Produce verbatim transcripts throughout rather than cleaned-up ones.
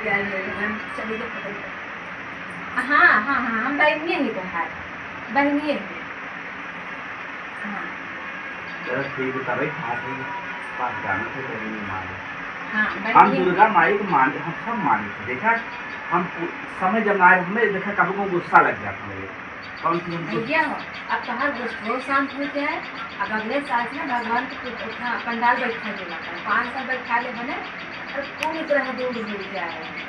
चलिए, हम चलिए, पकड़ के। हाँ, हाँ, हाँ, हम बहनिए ही तो है, बहनिए ही। हाँ। चलो ठीक है, तबे खास है, पास जाना तो बहनिए माने। हाँ, हम बहनिए। दुर्गा माई को मानते, हम सब मानते। देखा, हम पू-, समय जब ना आए, हमें देखा, कभी को गुस्सा लग जाता है। कौन सी हमको भैया हो, अब तहार गुस्सो शांत हो जाए। अब अगले साल से ना भगवान के कुछ अपना पंडाल बैठा देना पड़े, पाँच साल बैठा ले बने, और पूरी तरह दूर हो जाए।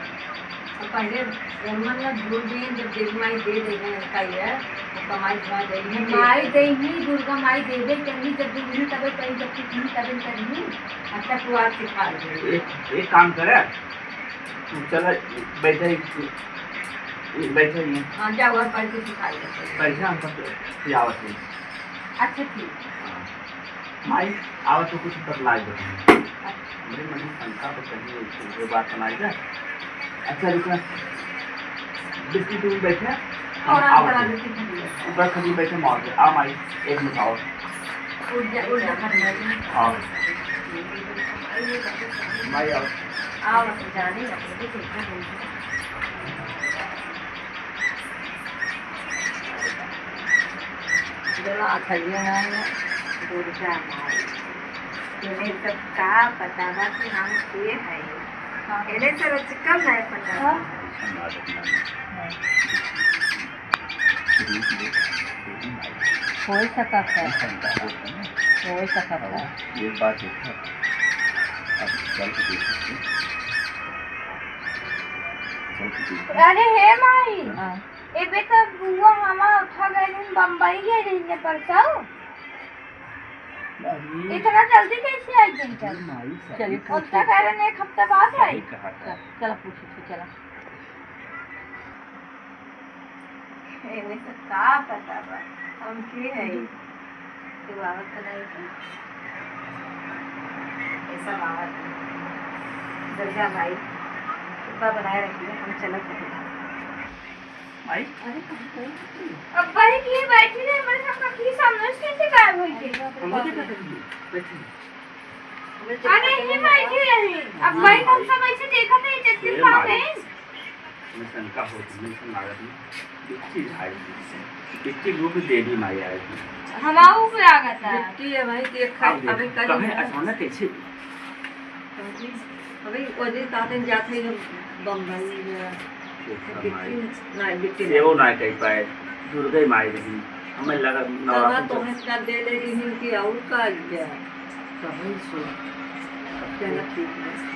तो पहले ब्राह्मण ना झूठ भी, जब देवी माई दे दे हैं, का ये, वो कमाई धमाई दे हैं, माई दे ही, दुर्गा माई देवे करनी, जब देवी तबे कहीं, जब कुछ नहीं तबे करनी। अच्छा, तू आज सिखा दे। एक, एक काम करे, तू चला, बैठे ही, बैठे ही। हाँ, जाओ, और पढ़ के सिखा दे। बैठे, हम सब खियावत ही। अच्छा, ठीक। हाँ। माई, आवा तो कुछ बतलाए दे। अच्छा। हमरे मन में शंका तो कहीं उनके बात बनाई जा। अच्छा, रुकना। बिस्किट में बैठे, हम और आप आवत बना हैं। बिस्किट में बैठे। बस अभी बैठे मौज है। आ माई, एक मिनट आओ। उठ जा, उठ जा, घर में। हाँ। माई, आओ। आओ, जाने, बोला, "अथैया है, दुर्गा माई।" इन्हें सब का पता बा कि हम के है? हाँ। इन्हें सब चिकन है पता। हाँ। हो सकत है। हो सकत है। एक बात देखा, अब चल के देखा, चल के देखा। अरे हे माई, हाँ। एबे त बुआ हमार उठा गए रहन, बम्बई गए रहन परसों। अरे। इतना जल्दी कैसे आई गई तब? अरे माई, सही चलिए, कहा उनका था। कारण एक हफ्ता बाद सही आई। कहा था। चला पूछी थी, चला। एमे से का पता बा, हम के है? हम्म। तू आवत तो नहीं थी। ऐसा आवत है। दुर्गा माई, कृपा बनाए रखिए, हम चलत हैं। माई? अरे, कहाँ गई? अब भाई की बैठी रहे, हमारे सामने की सामने से कैसे गायब हुई थी? हम लोग क्या कर रही है? बैठी। अरे, ये बैठी रही। अब भाई हम सब ऐसे देखा था, ये चक्कर ये खा माई। गए। मैं शंका होती, मैं ऐसा लागत नहीं। बिट्टी आई थी। बिट्टी रूप देवी माई आई थी। हमाऊ पे आ गया था। बिट्टी है भाई, देख, अब देख, अभी कहीं कहीं अचानक कैसे? अभी ओजे ताते जाते हैं बम्बई में। देखा बिट्टी माई। ना, बिट्टी सेवो ना। ना कर पाए, दुर्गे माई रही। हमें लगा तब नवरात्र तो चल- हम कर दे ले रही हूँ कि और का आ गया। कहीं सुन। अब क्या ठीक है?